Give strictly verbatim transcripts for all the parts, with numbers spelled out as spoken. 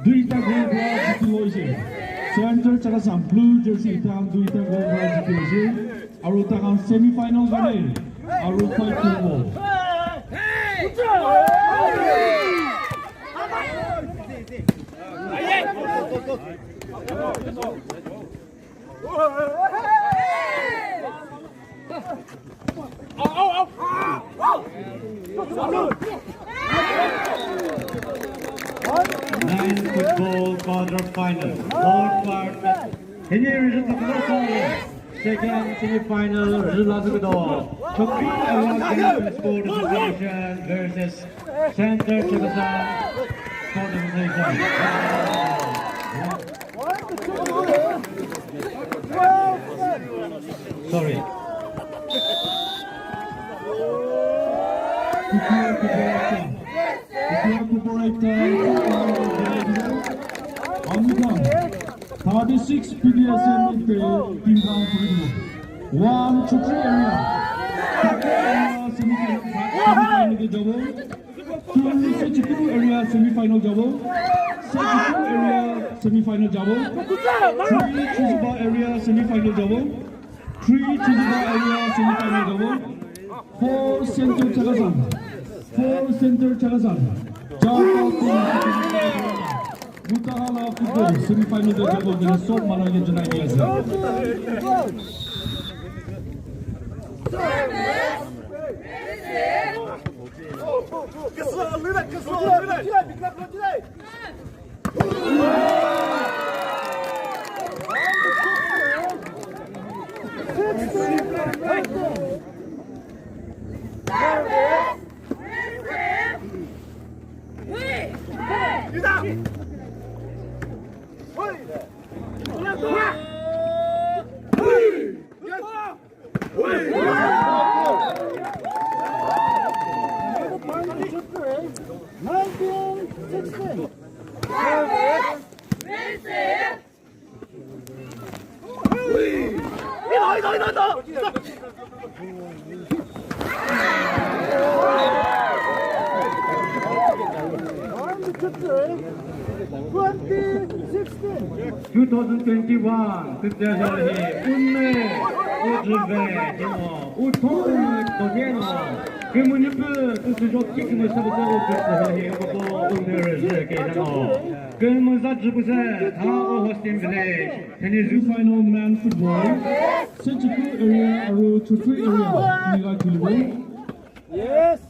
Duita goal pra jiti loise. Center Chakhesang blue jersey, tahan duita goal pra jiti loise. Aru tahan semi final kare. Aru fight kuribo. Nine football quarter final. Fourth quarter. Ini result satu kosong. Second semi final result satu kosong. Chokri Award Sport Association versus Center Chakhesang Sport Association. Sorry. Thirty-six P D S M team round. One, Chokri area. Chokri area semi final, semi final ke jabo. Two, Sechiku area semi final jabo. Sechiku area semi final jabo. Three, Chozuba area semi final jabo. Three, Chozuba area semi final jabo. Four, Center Chakhesang. Four, Center Chakhesang. Jao, jao, jao. Mutahala football semi final te jabo kena sob manu ke janai di ase. Nineteen sixteen. Twenty sixteen. Two thousand twenty-one, tütüzor hi unne, udrübe, dimo, uthon, konyeno, kümünüpü, tüsüjok ki kümüsa bisa udrübe hi, uko unne rüzü ke dano. Kümüza drübüse, ha o hosting village, tenizu final man football, Sechiku area, aru Chokri area, niga kilibo. Yes.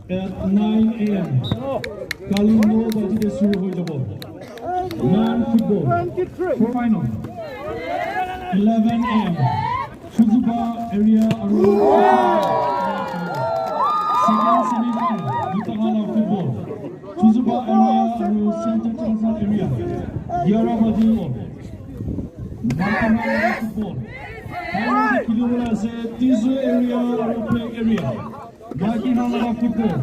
At nine A M. Kali no baji te shuru hoi jabo. Man football. Twenty-three. Final. Eleven A M. Chozuba area aru second semi final. Mutahala football. Chozuba area aru Center Chakhesang area. Yara baji. Mutahala football. Final kilo ase Tizu area aru Phek area. Maiki khan laga football.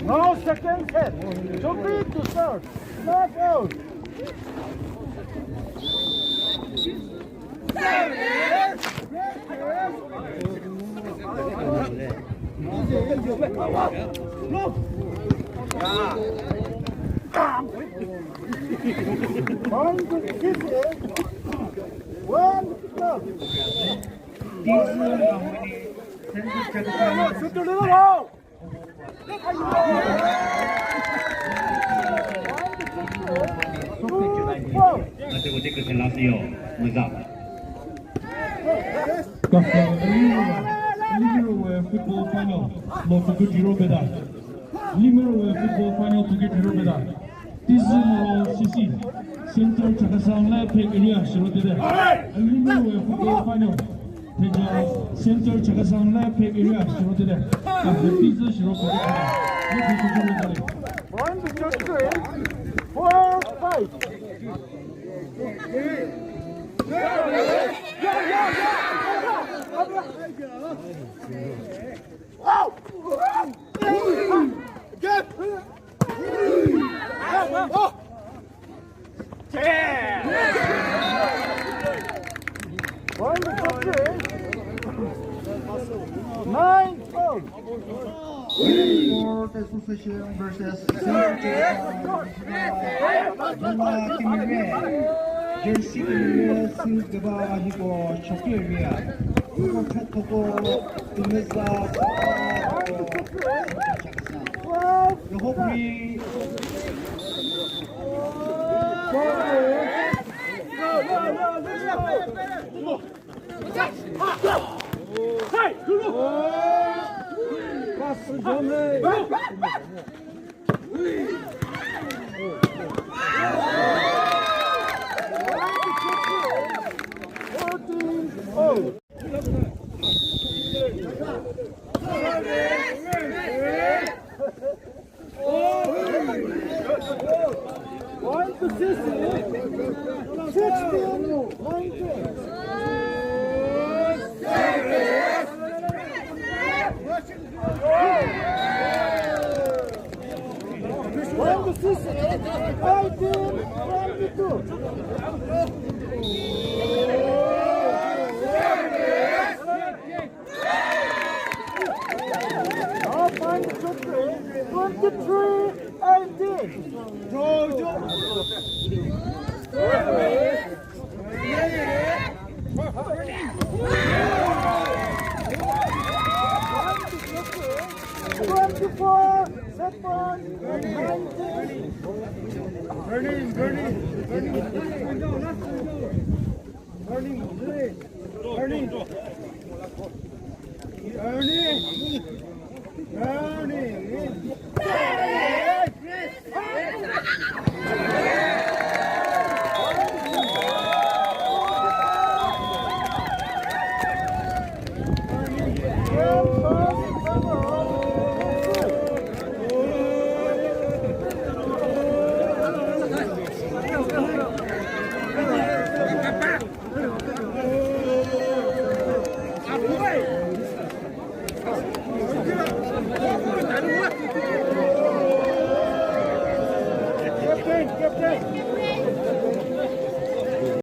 Now second set. Chokri to start. Knock out. Kasa Limirowe football final lo kuku tiro beda. Limirowe football final kuku tiro beda. Tizu moro sisi. Center Chakhesang le phek area shiro tede. Limirowe football final. Teja Center Chakhesang le phek area shiro tede. Kasa tizu shiro kuku tiro. One, two, three, four, five. Nine, four. Sport Association versus Kimire. Jersey Kimire, Sul Gaba Ahibo, Chokri area. Toko Phet Toko, Tumeza, Yohopri. One to sixteen, sixteen, nineteen. One to sixteen, nineteen, twenty-two. Twenty-three eighteen. Twenty-four seven nineteen. Burning, burning, burning. Burning.